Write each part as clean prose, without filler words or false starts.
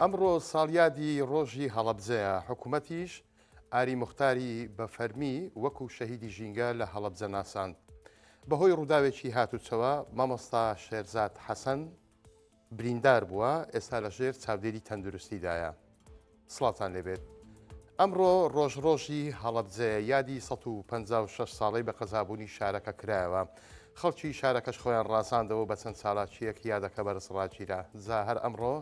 ئەمڕۆ ساڵیادی ڕۆژی هەڵەبجەیە، حکومەتیش ئاری موختاری بە فەرمی وەکو شەهیدی ژینگە لە هەڵەبجە ناساند. بەهۆی ڕووداوێکی هاتوچۆوە مامۆستا شێرزاد حەسەن بریندار بووە، ئێستا لەژێر چاودێری تەندروستیدایە. سڵاوتان لێبێت. ئەمڕۆ ڕۆژ ڕۆژی هەڵەبجەیە، یادی 156 ساڵەی بە قەزابوونی شارەکە کرایەوە. خەڵکی شارەکەش خۆیان ڕازاندەوە و بە چەند چالاکییەک یادەکە بەرز ڕاگیرا. جا هەر ئەمڕۆ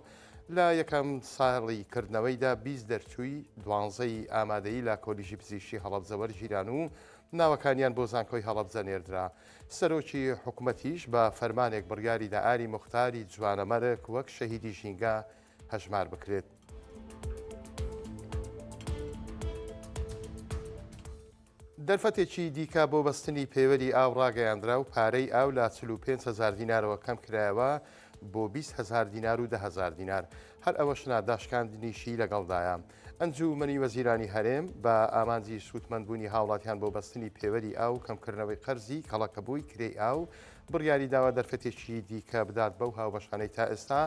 لە یەکەم ساڵی کردنەوەیدا 20 دەرچووی دوانزەی ئامادەیی لە کۆلیژی پزیشکی هەڵەبجە وەرگیران و ناوەکانیان بۆ زانکۆی هەڵەبجە نێردرا. سەرۆکی حکومەتیش بە فەرمانێک بڕیاریدا ئاری موختاری جوانەمەرگ وەک شەهیدی ژینگە هەژمار بکرێت. دەرفەتێکی دیکە بۆ بەستنی پێوەری ئاو ڕاگەیاندرا و پارەی ئاو لە 45 هەزار دینارەوە کەم کرایەوە بۆ 20 هەزار دینار و 10 هەزار دینار. هەر ئەوەش نا داشکاندنیشی لەگەڵدایە. ئەنجوومەنی وەزیرانی هەرێم بە ئامانجی سوودمەندبوونی هاوڵاتیان بۆ بەستنی پێوەری ئاو و کەمکردنەوەی قەرزی کەڵەکەبووی کرێی ئاو بڕیاریداوە دەرفەتێکی دیکە بدات بەو هاوبەشانەی تا ئێستا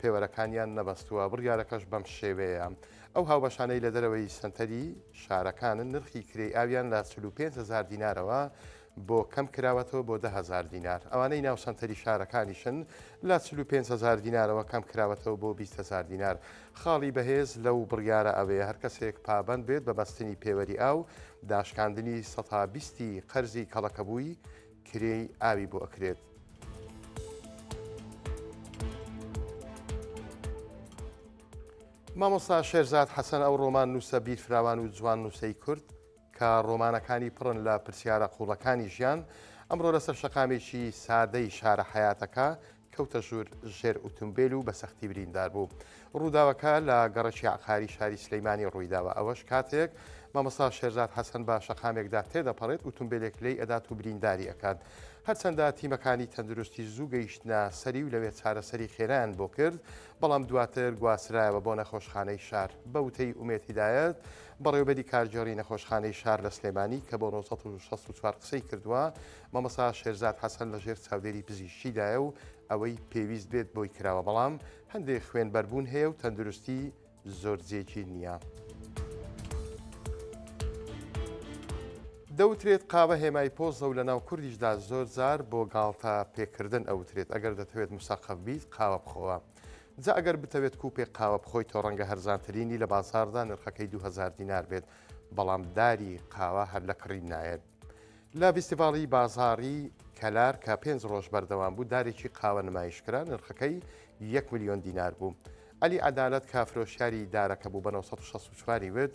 پێوەرەکانیان نەبەستووە، بڕیارەکەش بەم شێوەیەیە، ئەو هاوبەشانەی لە دەرەوەی سەنتەری شارەکانن نرخی کرێی ئاویان لە 45 هەزار دینارەوە بۆ کەم کراوەتەوە بۆ 10 هەزار دینار، ئەوانەی ناو سەنتەری شارەکانیشن لە 45 هەزار دینارەوە کەم کراوەتەوە بۆ 20 هەزار دینار. خاڵی بەهێز لەو بڕیارە ئەوەیە هەر کەسێک پابەند بێت بە بەستنی پێوەری ئاو، داشکاندنی سەتا بیستی قەرزی کەڵەکەبووی کرێی ئاوی بۆ ئەکرێت. مامۆستا شێرزاد حەسەن ئەو ڕۆماننووسە بیرفراوان و جواننووسەی کورد کە ڕۆمانەکانی پڕن لە پرسیارە قووڵەکانی ژیان، ئەمڕۆ لەسەر شەقامێکی سادەی شارە حەیاتەکە کەوتە ژوور ژێر ئوتومبێل و بە سەختی بریندار بوو. ڕووداوەکە لە گەڕەکی عەقاری شاری سلەیمانی ڕوویداوە، ئەوەش کاتێک مامۆستا شێرزاد حەسەن بە شەقامێکدا تێدەپەڕێت ئوتومبێلێک لێی ئەدات و برینداری ئەکات. هەرچەندە تیمەکانی تەندروستی زوو گەیشتنە سەری و لەوێ چارەسەری خێرایان بۆ کرد، بەڵام دواتر گواسترایەوە بۆ نەخۆشخانەی شار. بە وتەی ئومێد هیدایەت، بەڕێوەبەری کارگێڕی نەخۆشخانەی شار لە سلێمانی کە بۆ 964 قسەی کردووە، مامۆستا شێرزاد حەسەن لەژێر چاودێری پزیشکیدایە و ئەوەی پێویست بێت بۆی کراوە، بەڵام هەندێک خوێنبەربوون هەیە و تەندروستی زۆر جێگیر نییە. دەوترێت قاوە هێمای پۆزە و لەناو کوردیشدا زۆر جار بۆ گاڵتە پێکردن ئەوترێت ئەگەر دەتەوێت مسەقەف بیت قاوە بخۆوە. جا ئەگەر بتەوێت کوپێک قاوە بخۆیتەوە ڕەنگە هەرزانترینی لە بازاڕدا نرخەکەی 2000 دینار بێت، بەڵام داری قاوە هەر لە کڕین نایەت. لە ڤیستیڤاڵی بازاڕی کەلار کە پێنج ڕۆژ بەردەوام بوو، دارێکی قاوە نمایش کرا، نرخەکەی یەک ملیۆن دینار بوو. عەلی عەدالەت کە فرۆشیاری دارەکە بوو بە 964 ی وت،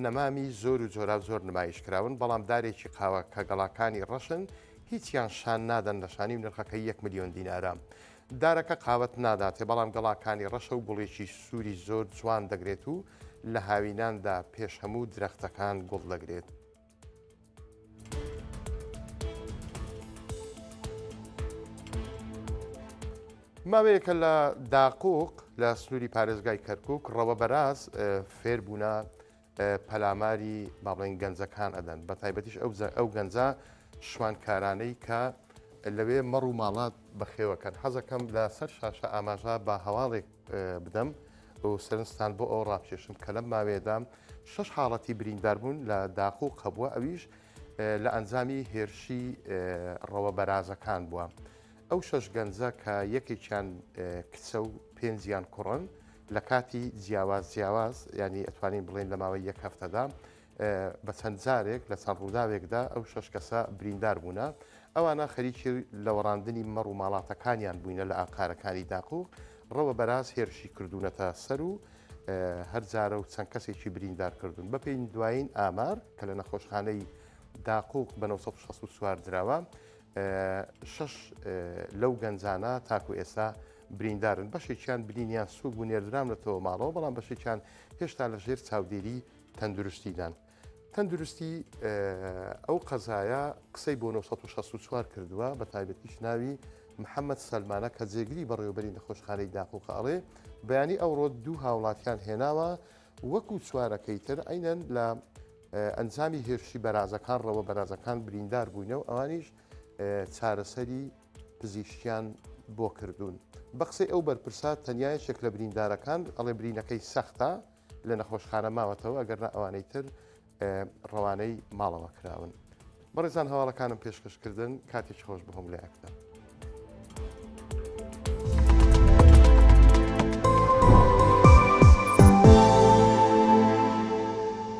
نەمامی زۆر و جۆراوجۆر نمایش کراون، بەڵام دارێکی قاوە کە گەڵاکانی ڕەشن هیچیان شان نادەن لە شانی و نرخەکەی یەک ملیۆن دینارە. دارەکە قاوەت ناداتێ، بەڵام گەڵاکانی ڕەشە و گوڵێکی سووری زۆر جوان دەگرێت و لە هاویناندا پێش هەموو درەختەکان گوڵ دەگرێت. ماوەیەکە لە داقوق لە سنووری پارێزگای کەرکک ڕەوە بەراز فێربوونە پەلاماری با بڵێن گەنجەکان ئەدەن بە تایبەتیش ئەو ئەو گەنجە شوانکارانەی کە لەوێ مەڕ و ماڵات بەخێوەکەن حەزەکەم لە سەر شاشە ئاماژە بە هەواڵێک بدەم و سەرنجتان بۆ ئەو ڕابکێشم کە لەم ماوەیەدا شەش حاڵەتی برینداربوون لە داقوق هەبووە ئەویش لە ئەنجامی هێرشی ڕەوە بەرازەکان بووە. ئەو شەش گەنجە کە یەکێکیان کچە و پێنجیان کوڕن لە کاتی جیاواز جیاواز ینی ئەتوانین بڵێن لە ماوەی یەک هەفتەدا بە چەند جارێک لە چەند ڕووداوێکدا ئەو شەش کەسە بریندار بوونە ئەوانە خەریکی لەوەڕاندنی مەڕ و ماڵاتەکانیان بووینە لە ئاقارەکانی داقوق ڕەوە بەراز هێرشی کردوونەتە سەر و هەر جارە و چەند کەسێکی بریندار کردوون. بەپێی دوایین ئامار کە لە نەخۆشخانەی داقوق بە 964 دراوە، شەش لەو گەنجانە تاکو ئێستا بریندارن، بەشێکیان برینیان سووک بوو نێردراونەتەوە ماڵەوە، بەڵام بەشێکیان هێشتا لەژێر چاودێری تەندروستیدان. تەندروستی ئەو قەزایە قسەی بۆ 964 کردووە، بە تایبەتیش ناوی محەممەد سەلمانە کە جێگری بەڕێوەبەری نەخۆشخانەی داقوقە ئەڵێ بەیانی ئەوڕۆ دوو هاوڵاتیان هێناوە وەکو چوارەکەی تر عینەن لە ئەنجامی هێرشی بەرازەکان ڕەوە بەرازەکان بریندار بووینە و ئەوانیش چارەسەری پزیشکیان بۆ کردوون. بە قسەی ئەو بەرپرسە تەنیا یەکێک لە بریندارەکان ئەڵێ برینەکەی سەختە لە نەخۆشخانە ماوەتەوە ئەگەرنا ئەوانەی تر ڕەوانەی ماڵەوە کراون. بەڕێزان هەواڵەکانم پێشکەش کردن کاتێکی خۆش بۆ هەموو لایەکتان.